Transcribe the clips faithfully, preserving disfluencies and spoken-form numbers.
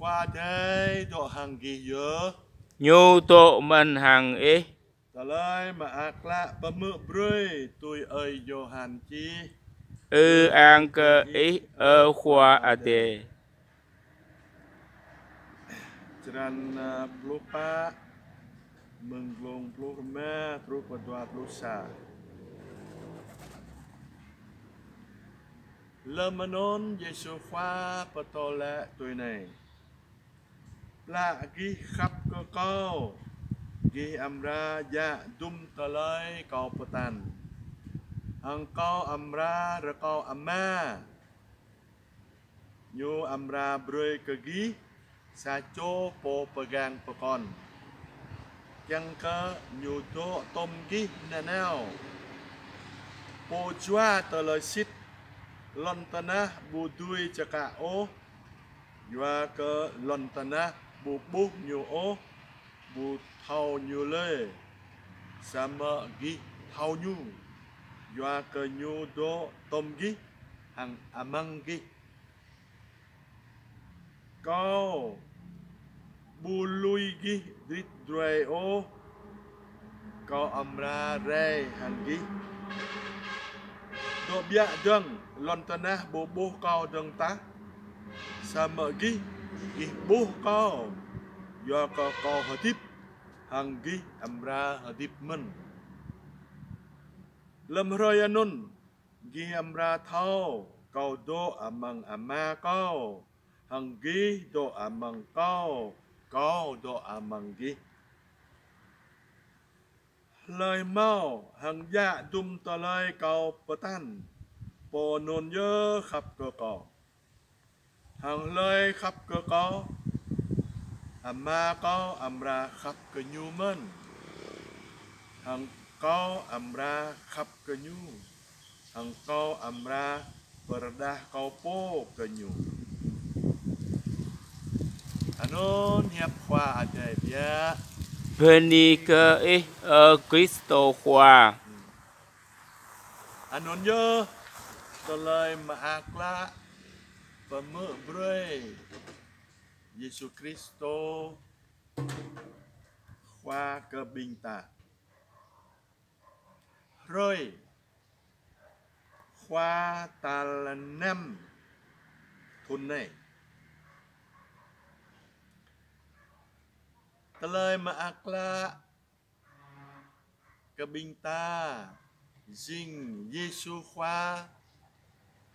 Khua Adai dŏ hăng gih yơh. Ñu dŏ mơ̆n hăng ih. Tơlơi Mơak Klă pơhmư̆ brơi tui ơi Yôhan čih. Ư-ang kơ Ih, ơ Khua Adai. Črăn, ơ, pluh pă, mơ̆ng glông pluh rơma truh pơ dua pluh sa. Lơm anŭn Yêsu Khua pơtô laĭ tui anai: Plă gih khăp kơ Kâo, gih amra djă dŭm tơlơi Kâo pơtăn. Hăng Kâo amra rơkâo Ama, Ñu amra brơi kơ gih sa čô Pô Pơgang pơkŏn, kiăng kơ Ñu dŏ tŏm gih nanao. Pô Jua tơlơi sĭt lŏn tơnah ƀu dưi čơkă ôh, yua kơ lŏn tơnah ƀu ƀuh Ñu ôh, ƀu thâo Ñu lơi. Samơ̆ gih thâo Ñu, yua kơ Ñu dŏ tŏm gih hăng amăng gih. Kâo ƀu lui gih drit druai ôh, Kâo amra rai hăng gih. Dŏ biă dơ̆ng, lŏn tơnah ƀu ƀuh Kâo dơ̆ng tah. Samơ̆ gih, gih ƀuh Kâo, yua kơ Kâo hơdip, hăng gih amra hơdip mơ̆n. Lơm hrơi anŭn, gih amra thâo Kâo dŏ amăng Ama Kâo, hăng gih dŏ amăng Kâo, Kâo dŏ amăng gih. Hlơi hmâo hăng djă dŭm tơlơi Kâo pơtăn, pô anŭn yơh khăp kơ Kâo. Hăng hlơi khăp kơ Kâo, Ama Kâo amra khăp kơ ñu mơ̆n. Hăng Kâo amra khăp kơ ñu, hăng Kâo amra pơrơđah Kâo pô kơ ñu. Anŭn hiăp Khua Adai biă. Bơni kơ Ih, ơ Krist Khua. Anŭn yơh Tơlơi Mơak Klă pơhmư̆ brơi Yêsu Krist Khua kơ ƀing ta. Hrơi Khua tal năm thŭn anai. Tơlơi Mơak Klă kơ ƀing ta, jing Yêsu Khua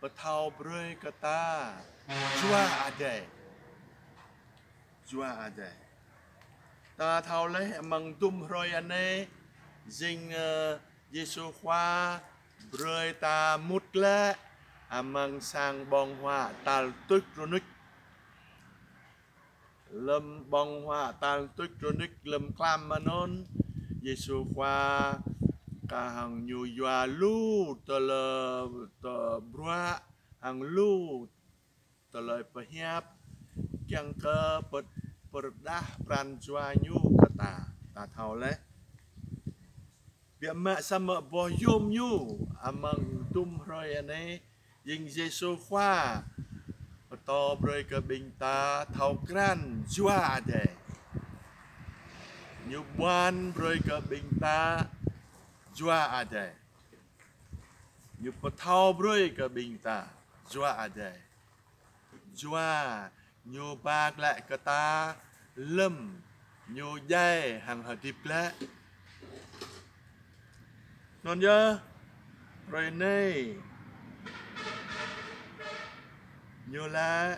pơthâo brơi kơ ta Jua Adai. Jua Adai. Ta thâo laih amăng dŭm hrơi anai, jing, ơ, Yêsu Khua brơi ta mŭt glaĭ amăng sang ƀơ̆ng huă tal tuč rơnuč. Lơm ƀơ̆ng huă tal tuč rơnuč lơm klăm anŭn, Yêsu Khua kah hăng Ñu yua lu tơlơi tơ-, bruă hăng lu tơlơi pơhiăp kiăng kơ pơ-, pơrơđah pran jua Ñu kơ ta. Ta thâo laih. Biă mă samơ̆ boh yôm Ñu amăng dŭm hrơi anai, jing Yêsu Khua pơtô brơi kơ ƀing ta thâo krăn Jua Adai. Ñu ƀuăn brơi kơ ƀing ta Jua Adai. Ñu pơthâo brơi kơ ƀing ta Jua Adai. Jua Ñu ba glaĭ kơ ta lơm Ñu djai hăng hơdip glaĭ. Anŭn yơh, hrơi anai Ñu laĭ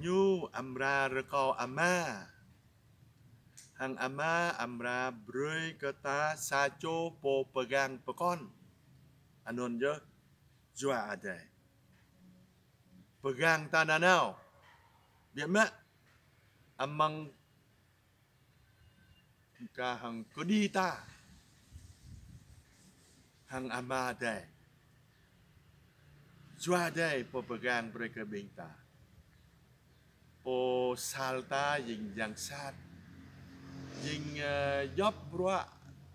Ñu amra rơkâo Ama. Hăng Ama amra brơi kơ ta sa čô Pô Pơgang pơkŏn. Anŭn yơh Jua Adai. Pơgang ta nanao. Biă mă amăng kah hăng kơđi ta hăng Ama Adai. Jua Adai Pô pơgang brơi kơ ƀing ta. Pô sal ta jing yang sat, jing, ơ, djŏp bruă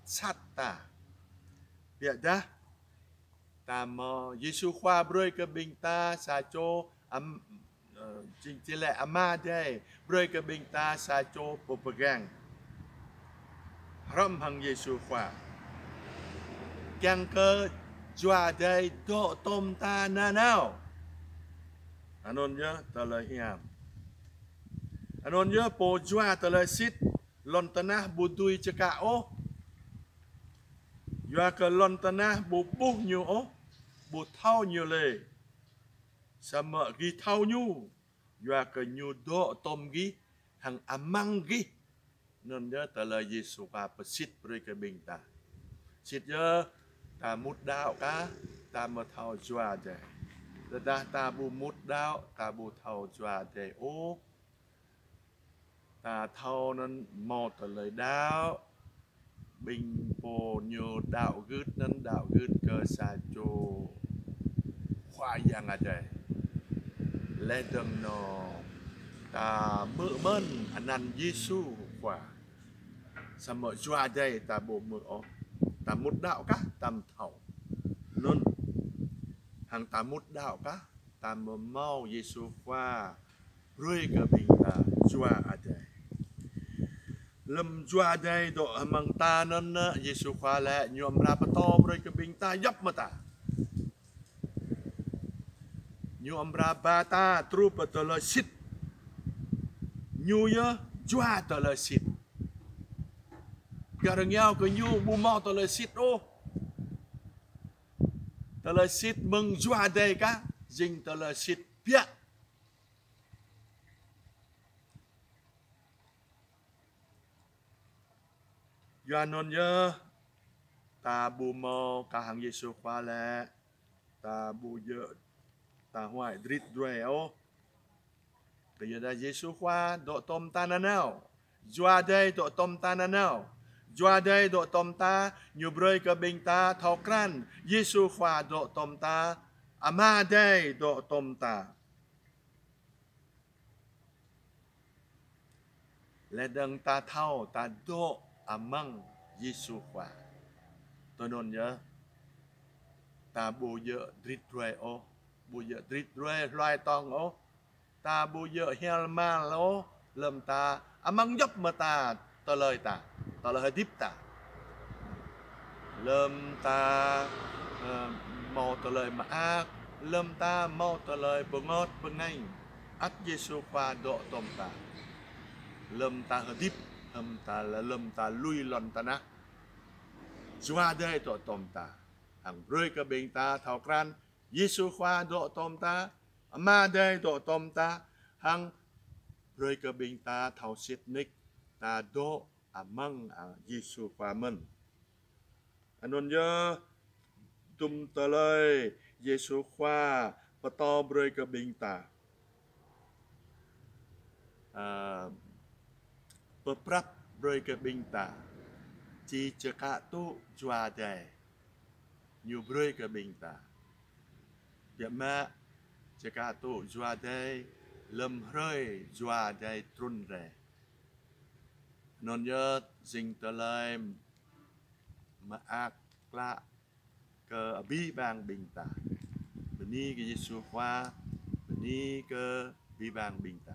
sat ta. Biă dah Ta hmâo Yêsu Khua brơi kơ ƀing ta sa čô am-, ơ, jing či laĭ Ama Adai brơi kơ ƀing ta sa čô pô pơgang hrŏm hăng Yêsu Khua. Kiăng kơ Jua Adai dŏ tom ta nanao. Anŭn yơh tơlơi hiam. Anŭn yơh pô jua tơlơi sĭt, lŏn tơnah ƀu dưi čơkă ôh. Yua kơ lŏn tơnah ƀu ƀuh ñu ôh, ƀu thâo ñu lĕ. Samơ̆ gih thâo ñu, yua kơ ñu dŏ tom gih hăng amăng gih. Anŭn yơh tơlơi Yêsu Khua pơsĭt brơi kơ ƀing ta. Sĭt yơh, ta mŭt đaŏ kah, ta mơ̆ thâo Jua Adai. Tơdah ta ƀu mŭt đaŏ, ta ƀu thâo Jua Adai ôh. Ta thâo anŭn hmâo tơlơi đaŏ, ƀing pô ñu đaŏ gưt anŭn đaŏ gưt kơ sa čô Khua Yang Adai. Laih dơ̆ng anŭn ta hmư̆ mơ̆n anăn Yêsu Khua. Samơ̆ Jua Adai ta ƀu hmư̆ ôh. Ta mŭt đaŏ kah, ta mơ̆ thâo. Anŭn hăng ta mŭt đaŏ kah, ta mơ̆ hmâo Yêsu Khua brơi kơ ƀing ta Jua Adai. Lơ̆m Jua Adai dŏ amăng ta anŭn, Yêsu Khua laĭ ñu amra pơtô brơi kơ ƀing ta djŏp mơta. Ñu amra ba ta truh pơ tơlơi sĭt. Ñu yơh Jua tơlơi sĭt. Gah rơngiao kơ ñu ƀu hmâo tơlơi sĭt ôh. Tơlơi sĭt mơ̆ng Jua Adai kah, jing tơlơi sĭt biă. Yua anŭn yơh, ta ƀu hmâo kah hăng Yêsu Khua laĭ, ta ƀu djơ̆, ta huai drit druai ôh. Kơ yua dah Yêsu Khua dŏ tom ta nanao. Jua Adai dŏ tom ta nanao. Jua Adai dŏ tom ta, ñu brơi kơ ƀing ta thâo krăn. Yêsu Khua dŏ tom ta, Ama Adai dŏ tom ta. Laih dơ̆ng ta thâo ta dŏ amăng Yêsu Khua. Tui anŭn yơh, ta ƀu djơ̆ drit druai ôh, ƀu djơ̆ drit druai hluai tong ôh, ta ƀu djơ̆ hial mal ôh, lơ̆m ta amăng djŏp mơta tơlơi ta, tơlơi hơdip ta. Lơ̆m ta, ơ, hmâo tơlơi mơak, lơ̆m ta hmâo tơlơi bơngot bơngañ, ăt Yêsu Khua dŏ tom ta. Lơ̆m ta hơdip, lơ̆m ta, lơ̆m ta lui lŏn tơnah, Jua Adai dŏ tom ta. Hăng brơi kơ ƀing ta thâo krăn, Yêsu Khua dŏ tom ta, Ama Adai dŏ tom ta, hăng brơi kơ ƀing ta thâo sĭt nik, ta dŏ amăng, a, Yêsu Khua mơ̆n. Anŭn yơh, dŭm tơlơi Yêsu Khua pơtô brơi kơ ƀing ta. A, pơprăp brơi kơ ƀing ta. Či čơkă tŭ Jua Adai. Ñu brơi kơ ƀing ta. Biă mă, čơkă tŭ Jua Adai, lơ̆m hrơi Jua Adai trŭn rai. Anŭn yơh jing tơlơi mơak klă kơ abih bang ƀing ta. Bơni kơ Yêsu Khua, bơni kơ abih bang ƀing ta.